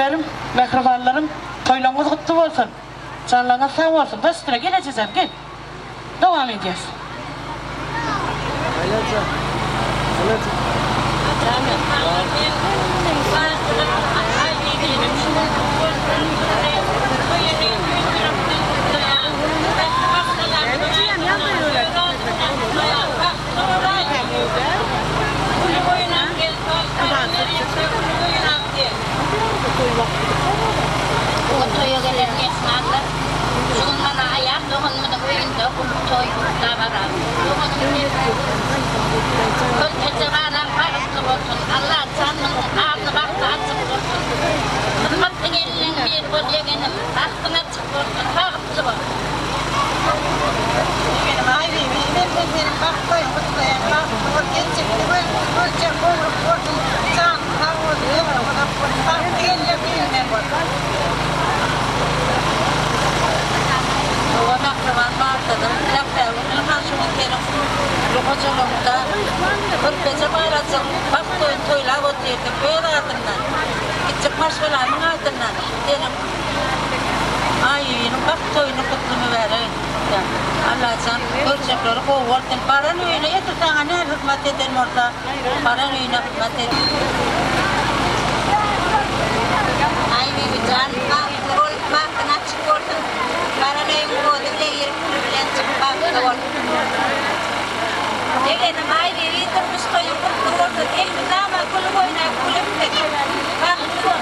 Ejelerim, mähribanlarym, toýlaryňyz gutly bolsun! Janlaryňyz sag bolsun! Baş üstüne, gel ejejan, gel! Dowam edýäs. Bu toýa gelen myhmanlar şu gün mana aýal doganymyzyň öýünde uly toý, dabara. Doganym Körpeje balaň bagtly bolsun, Alla janyň alny bagty açyk bolsun. Gymmatly gelniň biri bol ýegenim, bagtyň açyk bolsun, bagtly bol. Ýegenim Aýbibi, men men seniň bagt toýuňy gutlaýan, bagtly bol, geljekde görjek ogluň bolsun, janyň sag bolsun, ömrüň uzak bolsun, bagtly gelniň birinden bol. Dogan mähriban bardadyr, Sährägül ynha şu gün seniň uly hojalygyňda körpeje balajygyň bagt toýuny toýlap otyrdyk. Öz adymdan, kiçjik maşgalamyň adyndan seniň Aýbibiniň bagt toýuny gutly mübärek etýän. Allajan görjekleri gowy bolsun. Baran öýüne edil saňa näl hyzmat eden bolsa, baran öýüne hyzmat et. Aýbibi jan, bagtly bol, bagtyň açyk bolsun. Baran öýüň ody bile girip, güli bilen çyk, bagtly bol. Ýegenim Aýbibi durmuş toýuň gutly bolsun. Elmydama gülüp oýnap, gülüp git. Bagtly bol.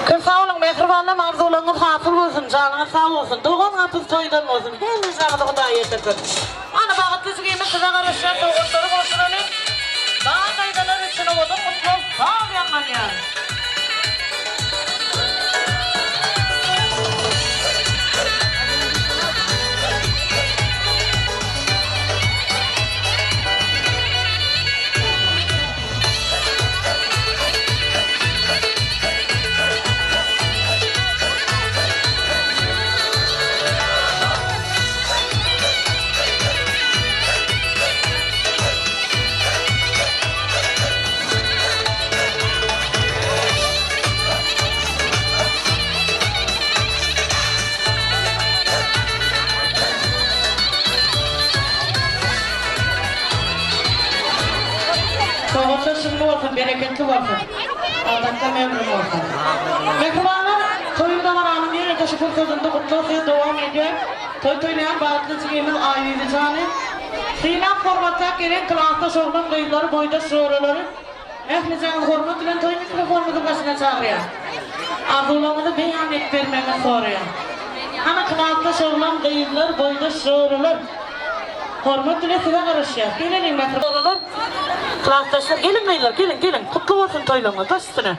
Köp sag boluň mähribanlarym arzuwlaryňyz hasyl bolsun janyňyz sag bolsun dogan gapysy toýdan bolsun hemme jaňyzy Hudaý ýetirsin Ana bagtly jigimiz size garaşýar sowgatlary gowşuralyň Dagy daýzalar üçin owadan gutlag saz ýaňlanýar. Sowgatlar şirin bolsun, bereketli bolsun. Adatdan ömrüň bolsun. Mähribanlar, toýuň dabaranyň ýene-de şu pursadynda gutlag sözi dowam edýär. Toý toýlaýan bagtly jigimiz Aýbibi jany sylap hormatlap gelen klasdaş oglan gyzlary, boýdaş joralary ählijaňyzy hormat bilen toý mikrofonymyzyň başyna çagyrýar. Arzuwlaryňyzy beýan edip bermegiňizi soraýar. Hany klasdaş oglan gyzlar, boýdaş joralar hormat bilen size garaşýas. Geleliň mähriban joralar, klasdaşlar geliň gyzlar geliň geliň gutly bolsun toýlaryňyz baş üstüne.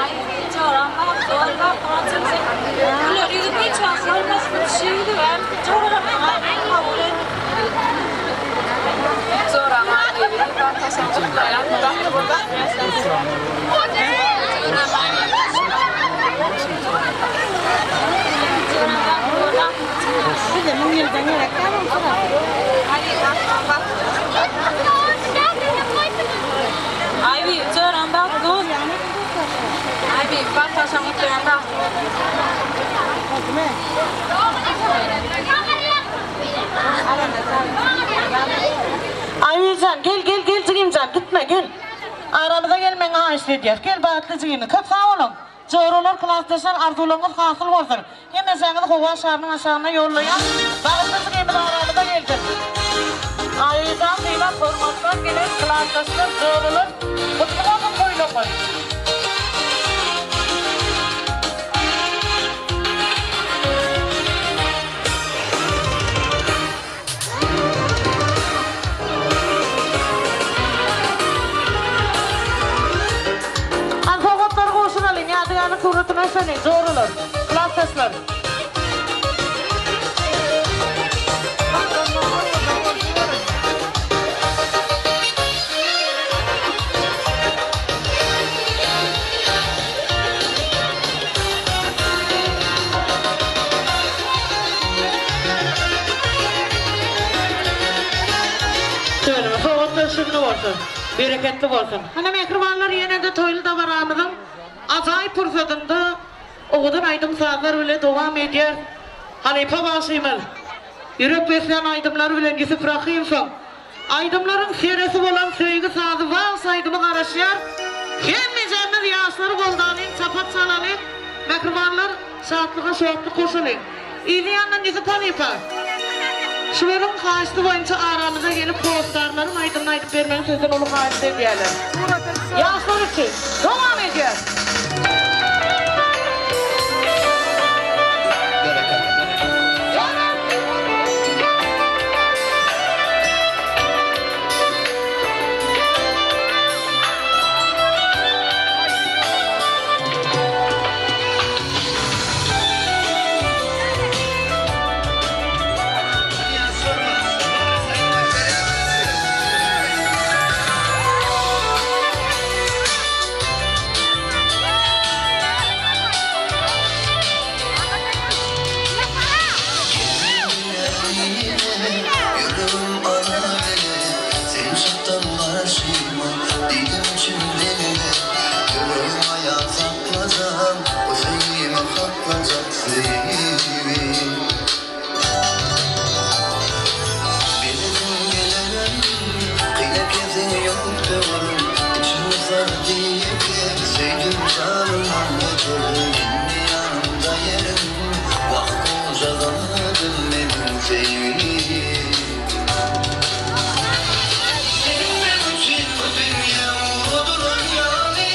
Aý joram bagtly bol bagtyň açylsyn. Güler ýüzüň hiç wagt solmasyn şu ýüzüňem joralarymyň adyny kabul et. Joram Aýbibi bagtaşyny gutlaýan bagtly bol bagtly ýaşa. Joram Aýbibi Joram bagtly bol bagtyň açylsyn. Bize 1000 ýyldan gerek däl onsoň. Aýbibi joram bagtly bol. Aýbibi bagtaşyny gutlaýan bagtly bol. Aýbibijan gel gel gel jigimjan gitme gel. Aramyza gelmegiňi haýyşt edýäs. Gel bagtly jigimiz. Köp sag boluň. Joralar klasdaşlar arzuwlaryňyz hasyl bolsun. Hemmejaňyzy howa şarynyň aşagyna ýollaýan. Bagtly jigimiz aramyza gelsin. Aýyjan sylap hormatlap gelen klasdaşlar joralar gutly bolsun toýlaryňyz. Hany sowgatlary gowşuralyň, ýadygärlik suratyna düşeliň, joralar, klasdaşlar. Ömrli bolsun, bereketli bolsun. Hany mähribanlar ýene-de toýly dabaramyzyň ajaýyp pursadynda owadan aýdym-sazlar bile dowam edýär. Halypa bagşymyz ýürek beslän aýdymlary bilen Ýusup Rahymowyň aýdymlaryň seresi bolan Söýgi sazy wals aýdymy garaşýar. Hemmejemiz ýaşlary goldalyň, çapak çalalyň, mähribanlar şatlyga şatlyk goşalyň. Yzy ýandan Ýusup halypa şularyň haýyşty boýunça aramyza gelip hossarlaryň aýdymyny aýdyp bermegini sizden uly haýyşt edýärler. Ýaşlar üçin dowam edýär. Ýüregim ala-bile, Sen çykdyň garşyma, Diýdim çyn dilime. Ýüregim aýap saklajak, Bu söýgimi haklajak söýgim. Bilesim gelerem, Kyn eken seň ýok döwrüň, Içimi sardy ýeke, Söýdüm janymdan beter. Indi ýanymda ýeriň, Wah goja zadym meniň söýgim. Sen meň üçin bu dünýä ugradylan ýaly,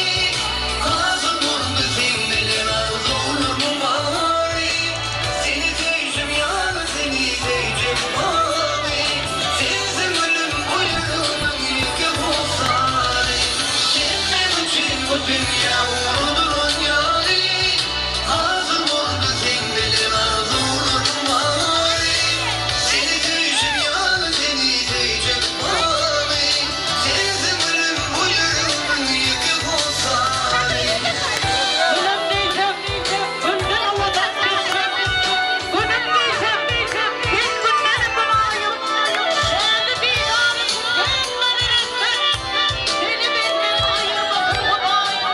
Hasyl boldy seň bilen arzuwlarmyň bary. Seni söýşüm ýaly seni söýjek bary, Sensiň gülüm bu ýüregimiň ýeke hossary. Sen meň üçin bu dünýä ugradylan ýaly, Hasyl boldy seň bilen arzuwlarmyň bary. Seni söýşüm ýaly seni söýjek bary, Sensiň gülüm bu ýüregimiň ýeke hossary. Gülüm diýsem, günden owadan keşbim, Günüm diýsem, sen gündenem mylaýym. Täze didarym göwnüme beretsin, Seni menden aýyrmasyn Hudaýym.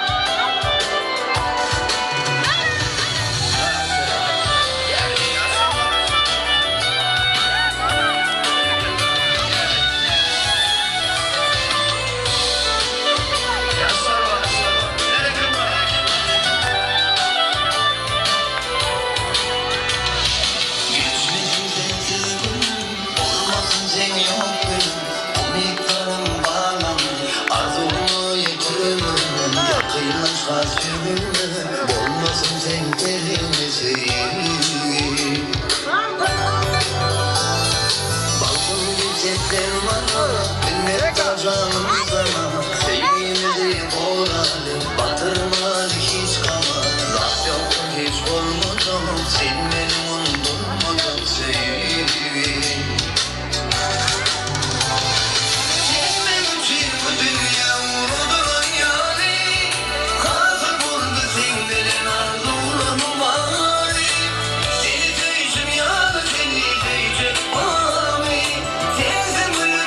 Geçmesin sensiz günüm, Olmasyn seň ýok günüň, Umytlarym baglandy, Arzuwyňa ýetir ömrüm, Ýakynlaş has ýüregime, Bolmasyn seň eliňe söýgim. Bagtym gelse sen maňa, Minnetdar janym saňa, Söýgimizi goraly, Batyrmaly hiç gama, Zat ýokdur hiç bolmajak, Sen meniň undulmajak söýgim. Sen meň üçin bu dünýä ugradylan ýaly, Hasyl boldy seň bilen arzuwlarmyň bary. Seni söýşüm ýaly seni söýjek barmy, Sensiň gülüm.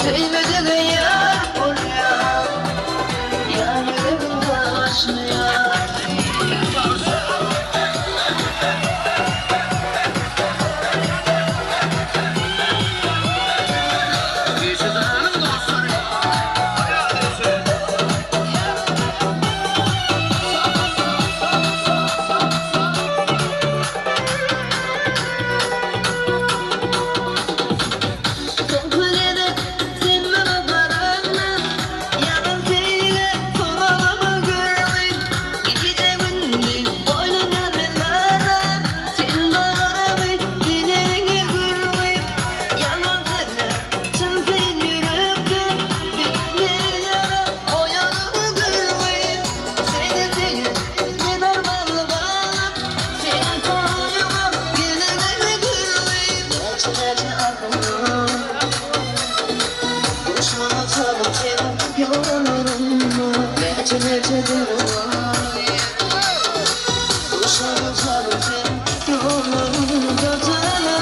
Söýmedige Sen ýollarynda näçe-näçe derwaý. Duşaryp janym sen ýollarynda jana.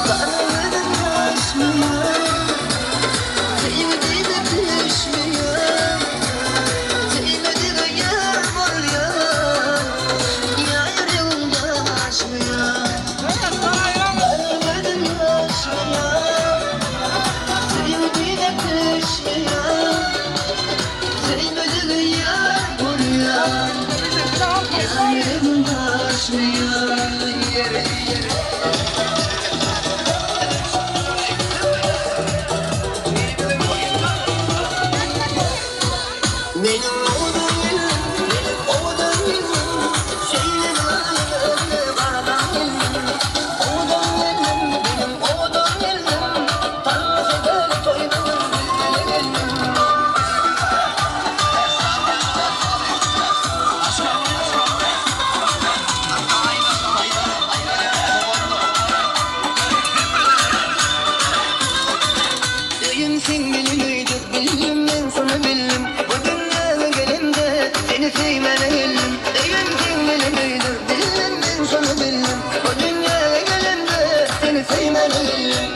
Gara gözüň ýaşmaýar, Söýmediğime düşmeýär. Söýmediğe ýar bolýar, Ýa ýüregimden aşmaýar. Gara gözüň ýaşmaýar, Söýmediğime düşmeýär. Söýmediğe ýar bolýar, Ýa ýüregimden aşmaýar. Benim owadan gelnim, benim owadan gelnim, Şeýle gyzym gardan gelnim. Owadan gelnim, benim owadan gelnim, Tans eder toýda bilbili gelnim. Öýüm seň gelin öýdür, bildim men şony bildim. Bu dünýäge gelemde seni söýmäne geldim. Öýüm seň gelin öýdür, bildim men şony bildim. Bu dünýäge gelemde seni söýmäne geldim.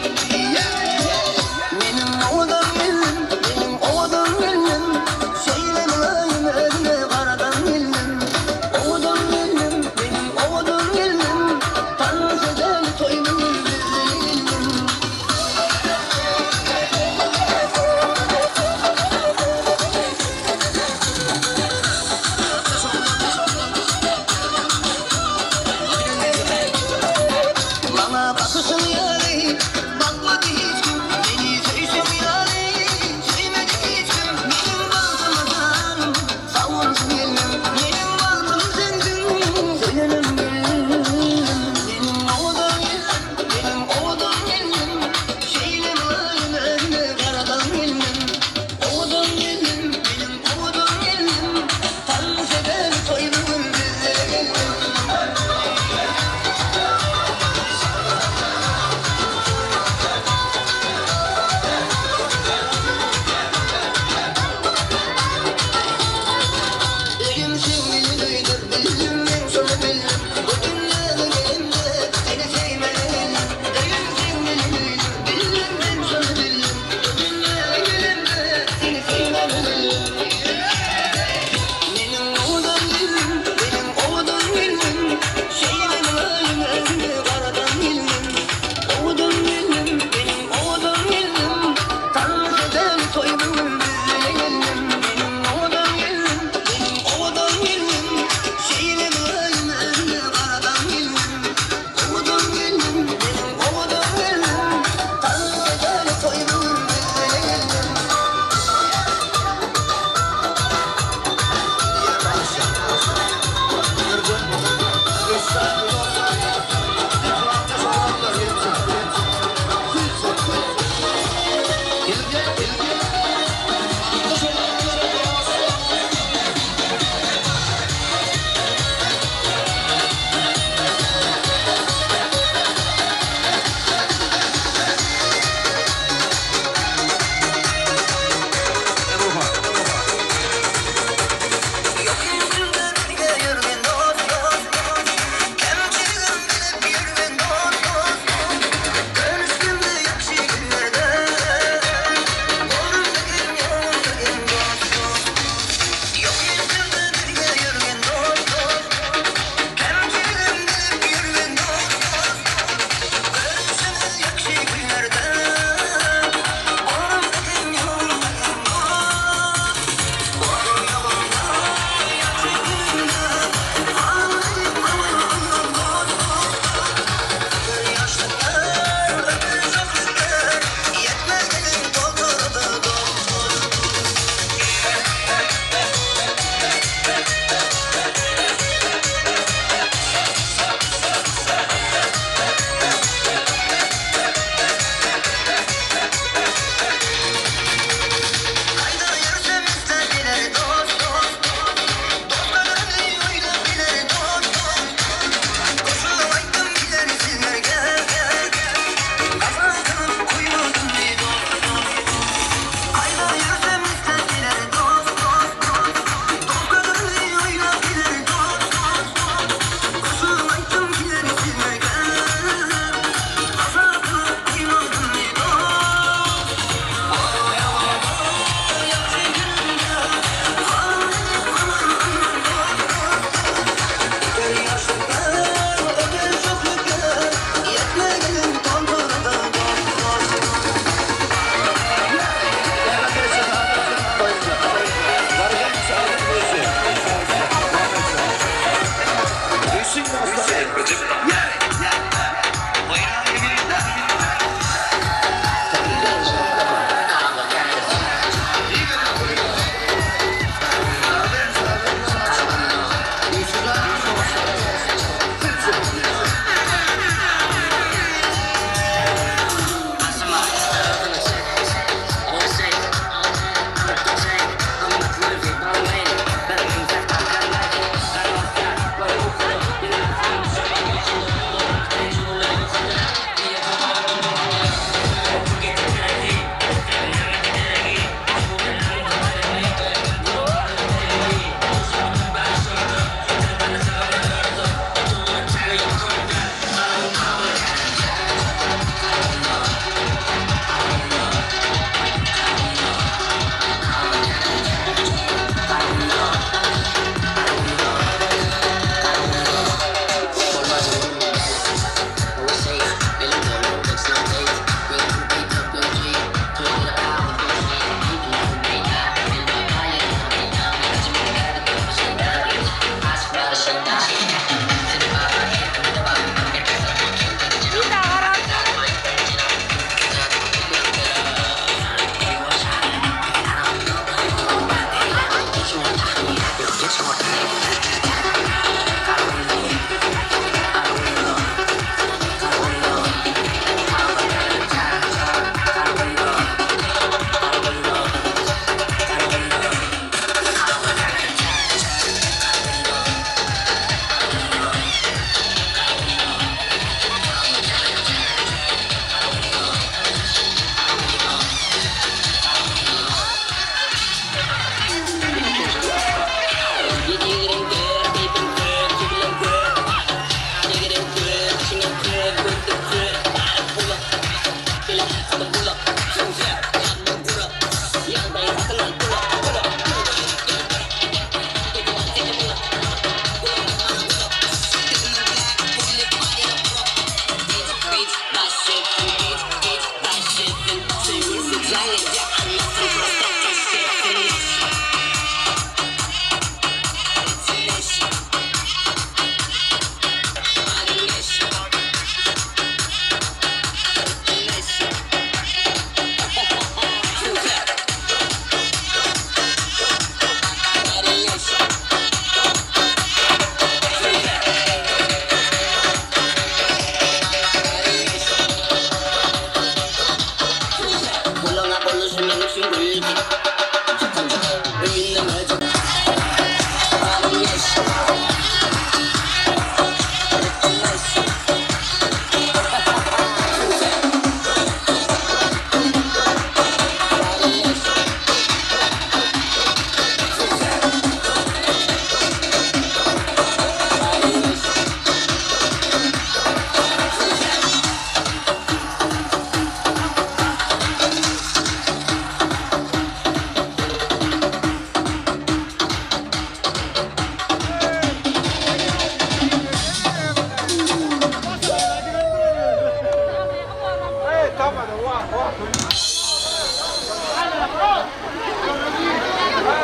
Meniň owadan gelnim, meniň owadan gelnim, Şeýle mylaýym özüne garadan gelnim. Owadan gelnim, meniň owadan gelnim, Tans eden toýuň bilbili gelnim.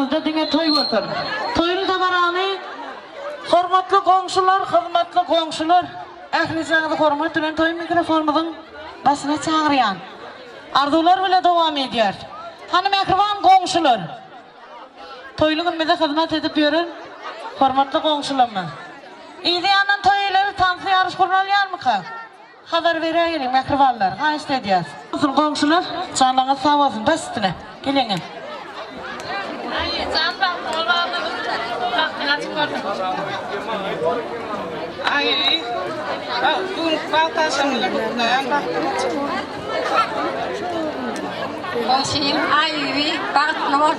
Bizde diňe toý bolsun. Toýly dabarany hormatly goňşular, hyzmatly goňşular, ählijaňyzy hormat bilen toý mikrofonymyzyň başyna çagyrýan. Arzuwlar bile dowam edýär. Hany mähriban goňşular. Toýly günümize hyzmat edip ýören hormatly goňşularymyz. Yzy ýandan toý eýleri tansy ýaryş gurnalýarmyka? Habar beräýeliň mähribanlar, haýyşt edýäs. Bolsun goňşular, janyňyz sag bolsun, baş üstüne. Geliňem. Aý jan bagtly bol bagtyň açyk bolsun. Aý bu günki bagt agşamyny gutlaýan bagtyň açyk bolsun. Goňşym Aýbibi bagtly bol.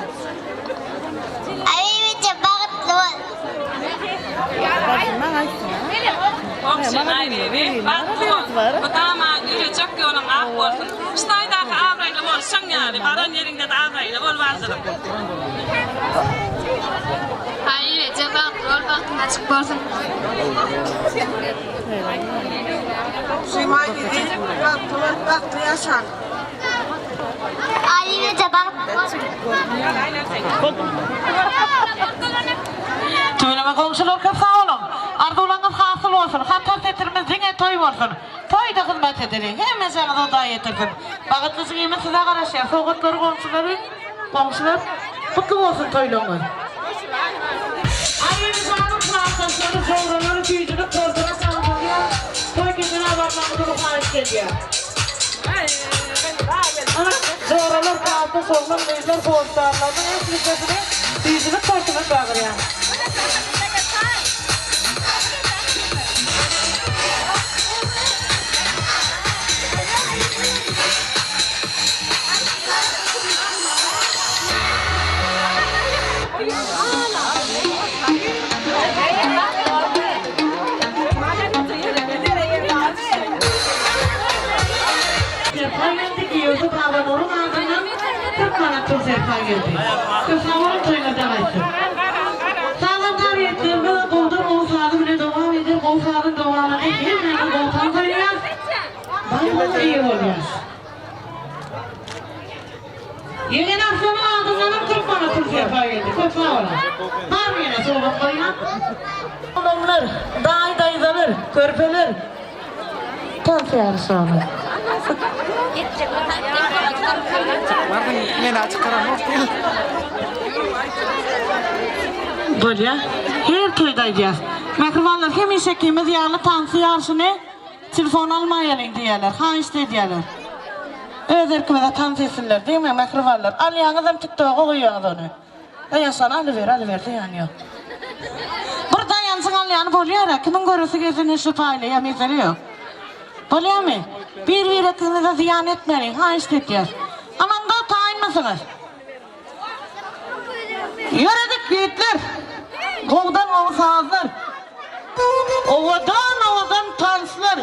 Aýbibi bagtly bol. Goňşym Aýbibi bagtly bol. Mydama ýörejek ýoluň ak bolsun. Şu taýdaky abraýly bolşuň ýaly, baran ýeriňde-de abraýly bol baljygym. Aýbibi eje bagtly bol, bagtyň açyk bolsun. Goňşym Aýbibi bagtly bol, bagtly ýaşa. Aýbibi eje bagtly bol. Tüweleme goňşular köp sag boluň. Arzuwlaryňyz hasyl bolsun. Hatar setirimiz diňe toý bolsun. Toýda hyzmat edeliň. Hemmejaňyzy Hudaý ýetirsin. Bagtly jigimiz size garaşýar. Sowgatlary goňşulary goňşular gutly bolsun toýlaryňyz. Aýbibijanyň klasdaşlary joralary süýjülik tortuna çagyrylýar. Toý kesene barmagyňyzy uly haýyşt edýär. Ana, joralar, klasdaş oglan gyzlar hossarlarynyň ählisesini süýjülik tortuna çagyrýar. Serpaý geldi, giýewsi Babanuryň adyndan 40 manat pul serpaý geldi. Köp sag boluň, toýuňyz dagaýsyn. Sazam taryplarymyz gowudan gowy sazy bilen dowam eder, gowy sazyň dowamynda hemmämiz gowy tans oýnaýas, baý-bol eýe bolýas. Ýegen Arslanyň adyndanam 40 manat pul serpaý geldi. Köp sag boluň. Barmy ýene sowgat goýýan? Oglanlar, daýy-daýzalar, körpeler, tans ýaryşyna. Bolýa. Her toýda aýdýas. Mähribanlar, hemişekimiz ýaly tansy ýaryşyny Telefon almaýalyň diýýärler, haýyşt edýärler. Öz erkimize tans etsinler diýmäň mähribanlar. Alýaňyzam tiktoga goýýaňyz ony. Daýansan alyber, alyber zyýany ýok. Bir daýanjyň alýany bolýara, kimiň göresi gelse neşir paýlaýar, mesele ýok. Bolýamy? Bir birekiňize zyýan etmäliň, haýyşt edýäs. Amanda taýynmysyňyz? Ýöredik ýigitler! Gowudan gowy sazlar, owadan owadan tanslar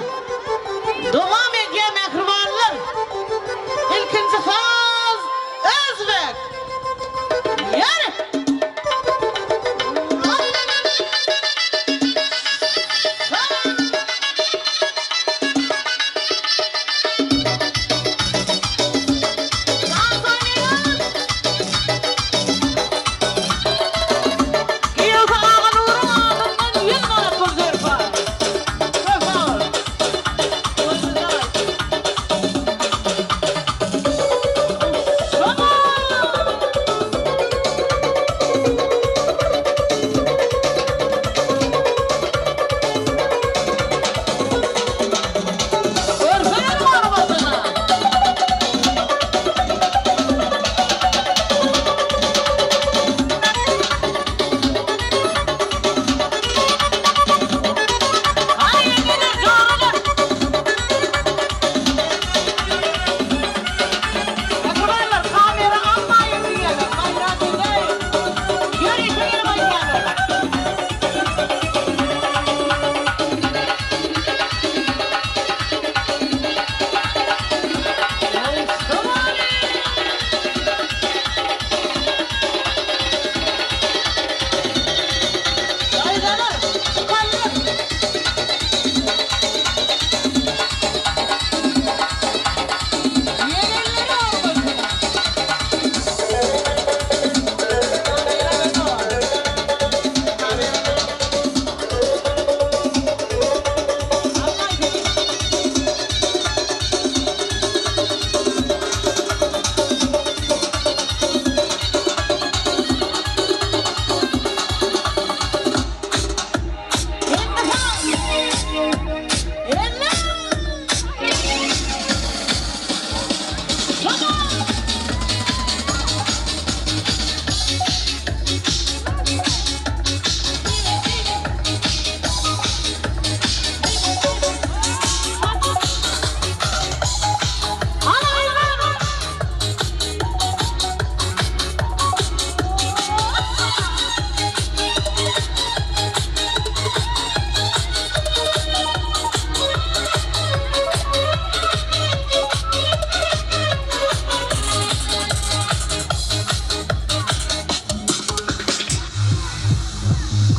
dowam edýär mähribanlar! Ilkinji saz Özbek! Ýöre!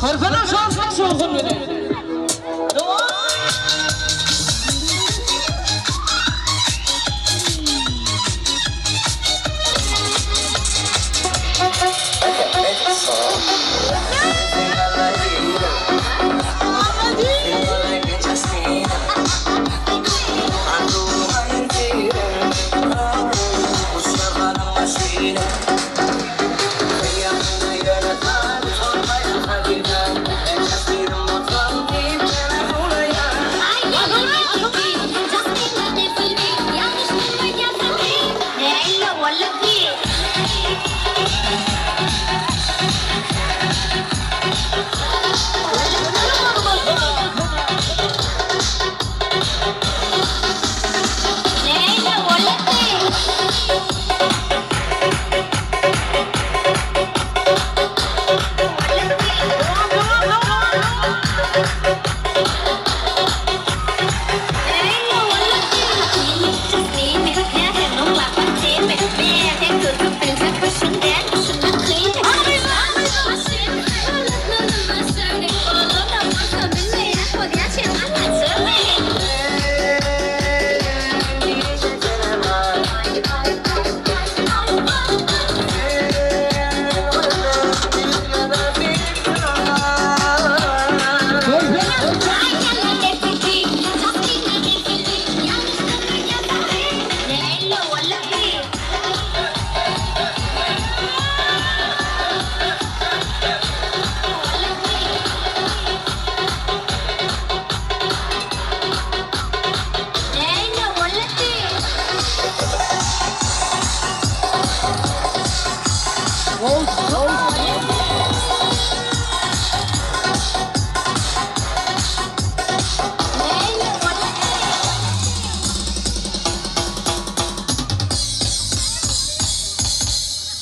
Körpeler şatlyk şowhun bilen. Dowam!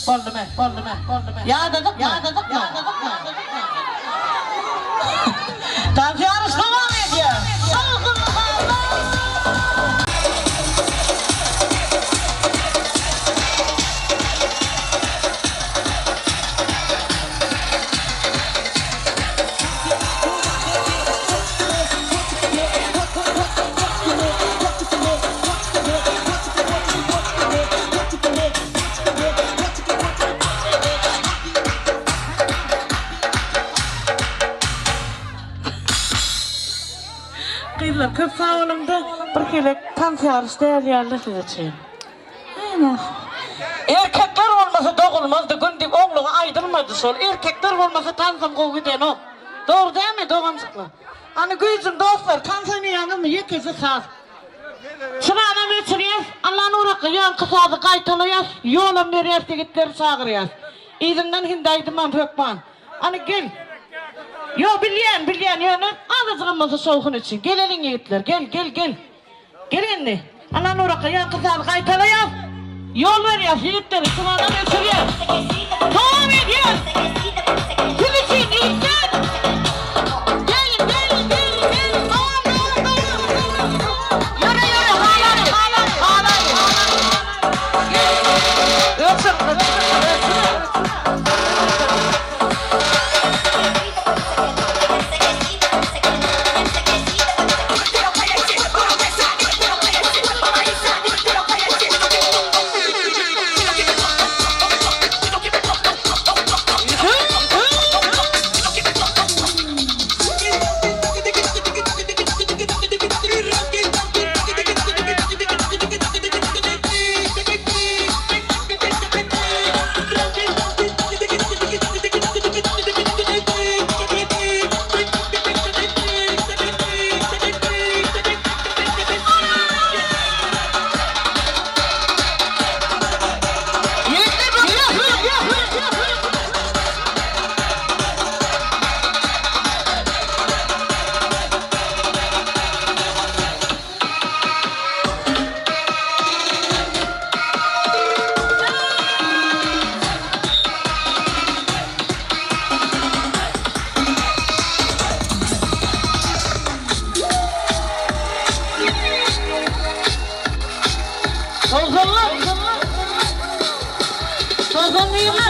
Boldumy? Boldumy? Boldumy? Ýadadykmy? Ýadadykmy? Ýadadykmy? Tans ýaryş dowam edýär. Şowhunly sazlar! Gyzlar köp sag boluňda bir gezek tans ýaryş däl ýaly siz üçin. Erkekler bolmasa dogulmazdy gün diýip oňlugy aýdylmady şol erkekler bolmasa tansam gowy gidenok. Dogry dälmi doganjyklar. Hany güýjüň dostlar tans oýnaýaňyzmy ýekeje saz. Çyranam öçürýäs, Allanur akga ýaňky sazy gaýtalaýas, ýolam berýäs ýigitleri çagyrýas. Yzyndan hindi aýdymam hökman. Hany gel. Ýok bilýän, bilýän ýöne azajygam bolsa şowhun üçin. Geleliň ýigitler, gel, gel, gel. Gel indi. Allanur akga ýaňky sazy gaýtalaýas, ýol berýäs ýigitleri çyranam öçürýäs. Dowam edýäs. Siz üçin ýigitler. Geliň, geliň, geliň, geliň. Dowam, dowam, dowam. Ýöre, ýöre, halaly, halaly, halaly. Öçür, öçür, öçür. Tozanlar! Tozan diýme!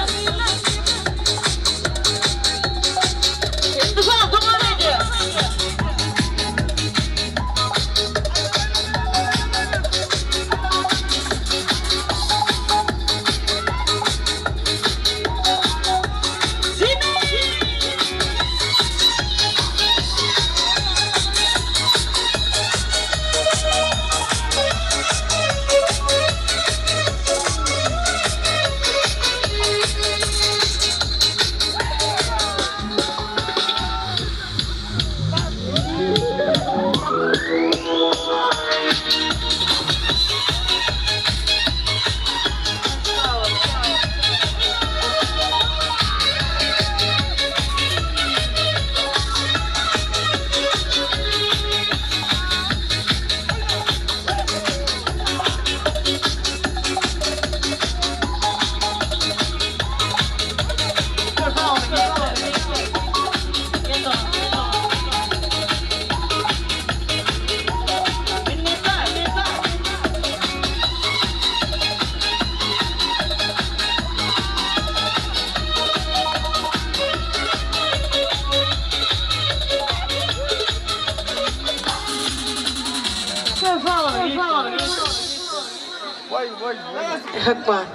Hökman.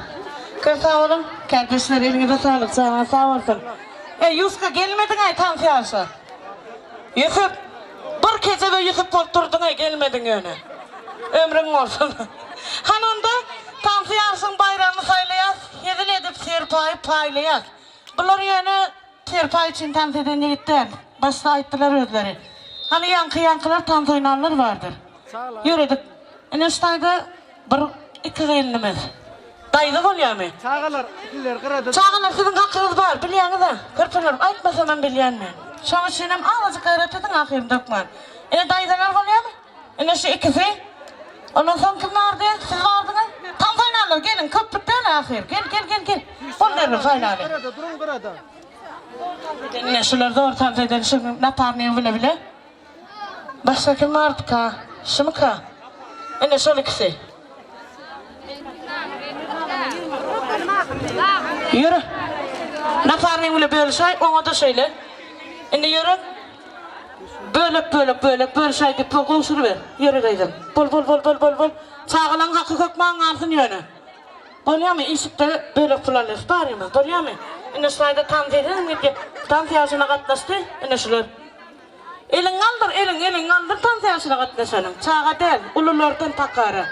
Köp sag boluň. Kärdeşler eliňize saglyk, janyňyz sag bolsun. Eý, Ýuska gelmediň-aý tans ýaryşa. Ýusup, bir kejebe Ýusup bolup durduň-aý, gelmediň ýöne. Ömrüň bolsun. Hany onda, tans ýaryşyň baýragyny saýlaýas, hezil edip serpaýy paýlaýas. Bular ýöne serpaý üçin tans eden ýigit däl. Başda aýtdylar özleri. Hany ýaňky-ýaňkylar tans oýnanlar bardyr. Ýöredik. Ine şu taýda bir iki gelnimiz. Daýza bolýamy? Çagalar, sizler gyrada. Çagalar siziň hakyňyz bar, bilýäňiz-ä. Körpeler, aýtmasamam bilýän men. Şoň üçinem azajyk gaýrat ediň ahyrynda hökman. Ine daýzalar bolýamy? Ine şu ikisi. Ondan soň kim bardy? Siz bardyňyz? Tans oýnanlar geliň, köplük däl ahyr. Gel, gel, gel, gel. Bol derrew saýlaly. Gyrada duruň gyrada. Ine şular zor tans eden şu naparnigiň bile bile. Başga kim bardyka? Şumyka? Ine şol ikisi. Ýörü. Naparnigiň bile bölüşäý, oňa-da şeýle. Indi ýörü. Bölek bölek bölek bölüşäý diýip pul gowşuryber. Ýöri gyzym. Bol bol bol bol bol bol. Çagalaň haky hökman galsyn ýöne. Bolýamy işikde bölek pul alýas barymyz bolýamy? Ine şu taýda tans edenim gidýä. Tans ýaryşyna gatnaşdy. Ine şular. Eliňi galdyr eliň eliňi galdyr tans ýaryşyna gatnaşanyň. Çaga däl, ululardan takara.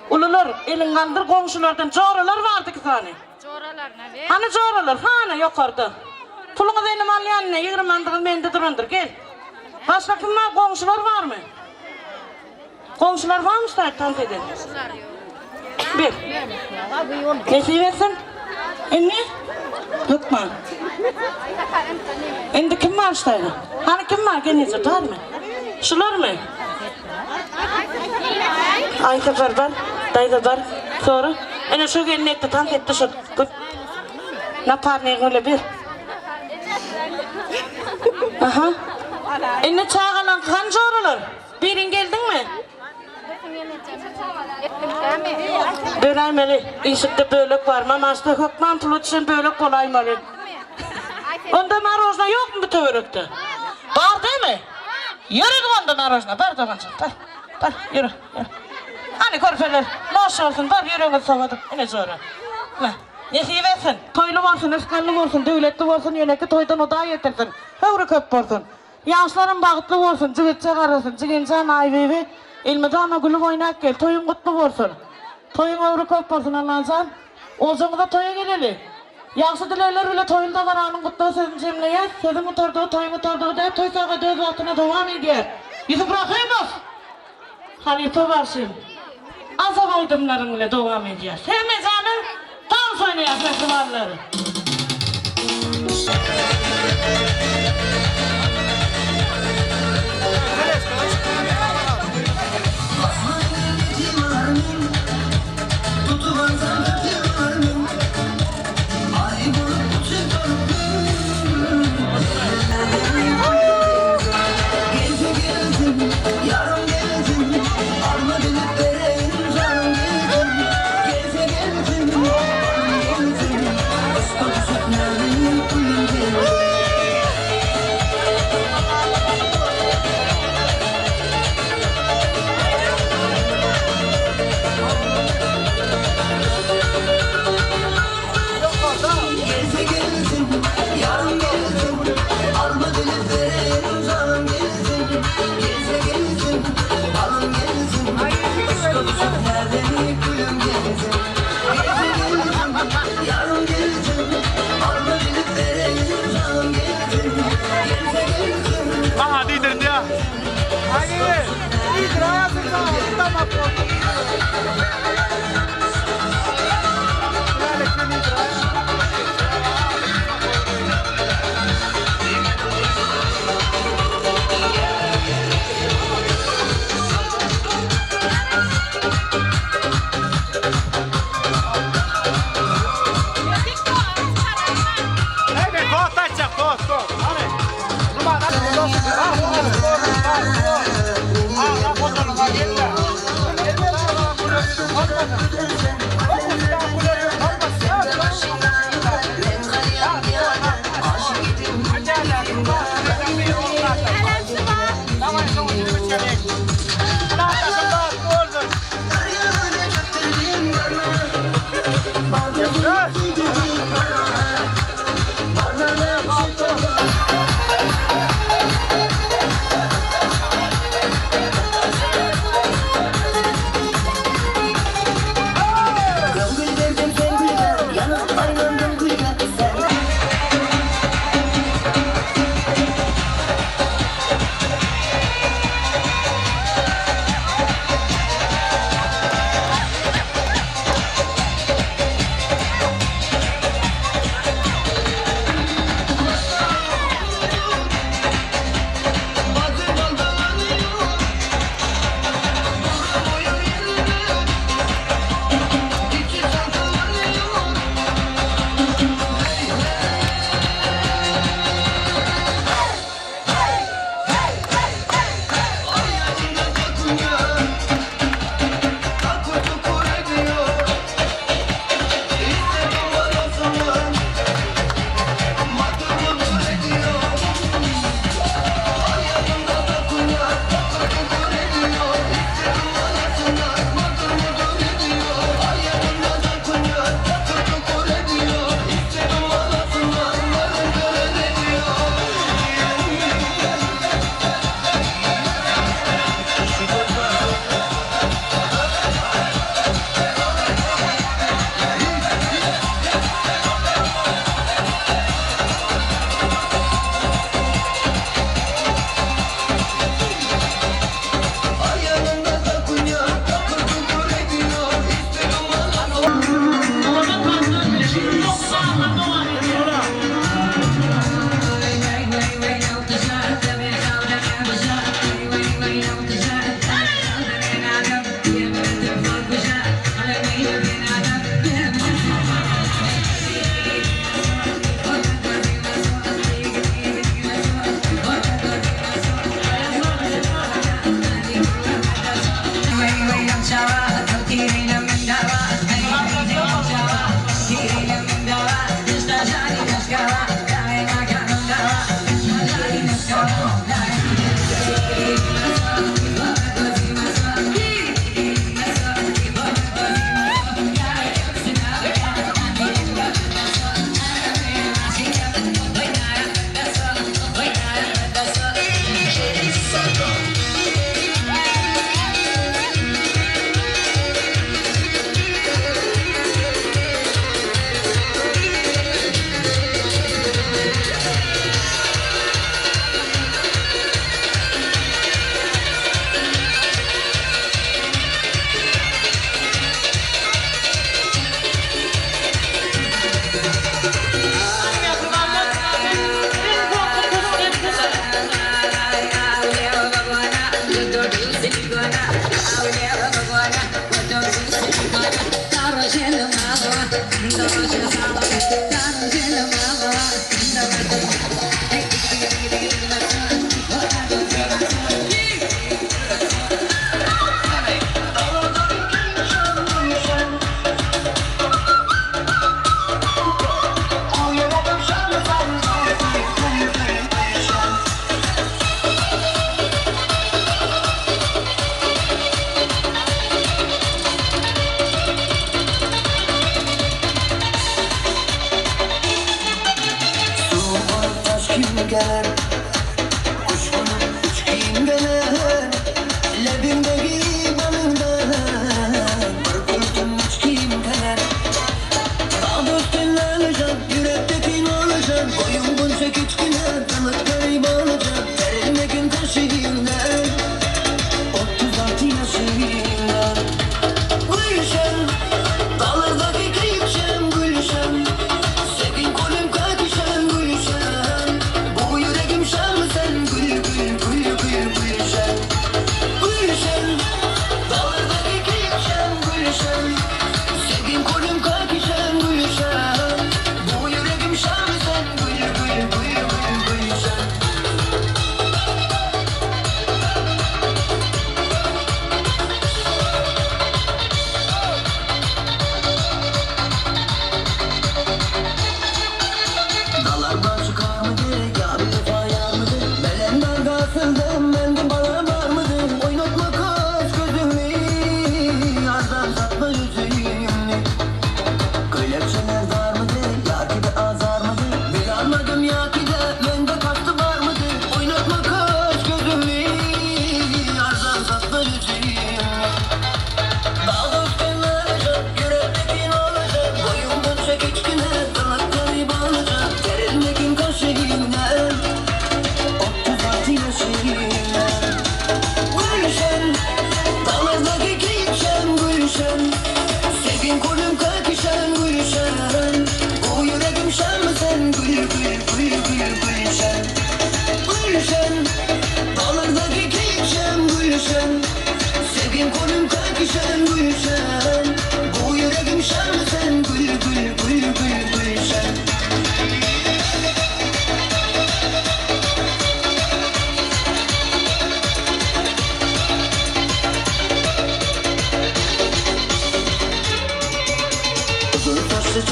Ulular eliňi galdyr goňşulardan joralar bardy iki sany. Joralaryna ber. Hany joralar, hana ýokarda. Puluňyzy elim alýan ine, 20 mandyňyz mende durandyr, gel. Başga kim bar, goňşular barmy? Goňşular barmy şu taýda tans eden? Goňşular ýok. Ber. Nesip etsin. Indi hökman. Indi kim bar şu taýda? Hany kim bar, gelneje barmy? Şularmy? Aýsapar bar, daýza bar. Sora. Ene şu gelin etdi, tans etdi şu. Güp. Naparnigiň bile bir. Aha. Indi çagalaň hany joralar? Birin geldiňmi? Böläýmeli. Işikde bölek bar. Mamaşda hökman pula düşen bölek bolaýmaly. Onda marojna ýokmy bu töwerekde? Bar dämi? Ýöredik onda marojna. Bar doganjyk, bar. Bar, ýöre, ýöre. Hany körpeler, noş bolsun, bar ýüregiňizi sowadyp, ine jora. Hä, nesip etsin. Toýly bolsun, rysgally bolsun, döwletli bolsun, ýeneki toýdan Hudaý getirsin. Höwri köp bolsun. Ýaşlarym bagtly bolsun, jigitçe garasyn, Jigenjan Aýbibi, elmydama gülüp oýnap gel, toýuň gutly bolsun. Toýuň öwri köp bolsun Allajan. Oljaňyza toýa geleli. Ýagşy dilegler bile toýly dabaranyň gutlag sözüni jemleýäs. Sözüň gutardygy toýuň gutardygy däl, toý sagady öz wagtynda dowam edýär. Ýusup Rahymow! Halypa bagşym. Ajap aýdymlaryň bile dowam edýäs. Hemmejana tans oýnaýas mähribanlar.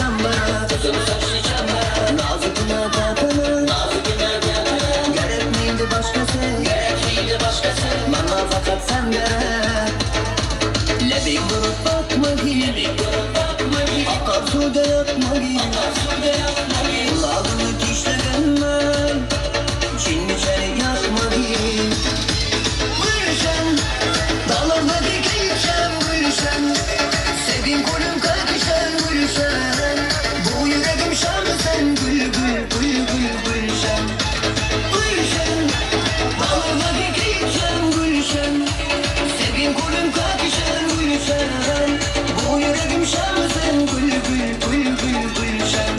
çambara Uzun saçlı çambara Nazıkına tatana Nazıkına tatana Gerek miydi başkası Gerek miydi başkası Bana fakat sen gerek Lebik durup bakma ki Lebik durup bakma ki Akarsuda yapma ki Akarsuda yapma ki Kulağını dişlegenmen Çin içeri yakma ki Gülşen Dağlarda dikilşen gülşen Sevgim kulüm kalkışan gülşen Bu yüreğim şarkı sen gül gül gül gül gülşen Gülşen Dağlarda dikilşen gülşen Sevgim kulüm kalkışan gülşen Bu yüreğim şarkı sen gül gül gül gül gülşen.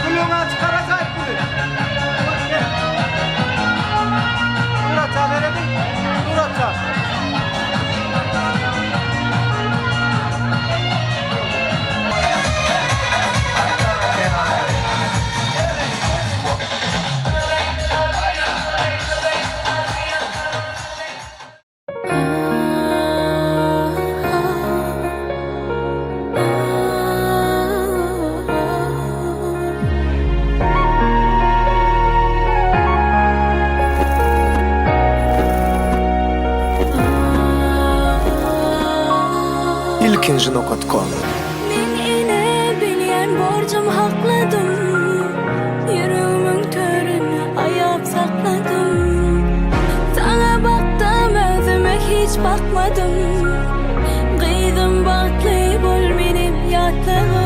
Gülüňe çykaracak gülü. Suratça verelim. Suratça. Ilkinji nokat kom. Men ene bilýän borjum hakladym Ýüregimiň törüni aýap sakladym Saňa bakdym özüme hiç bakmadym Gyzym bagtly bol menem ýatlagyn.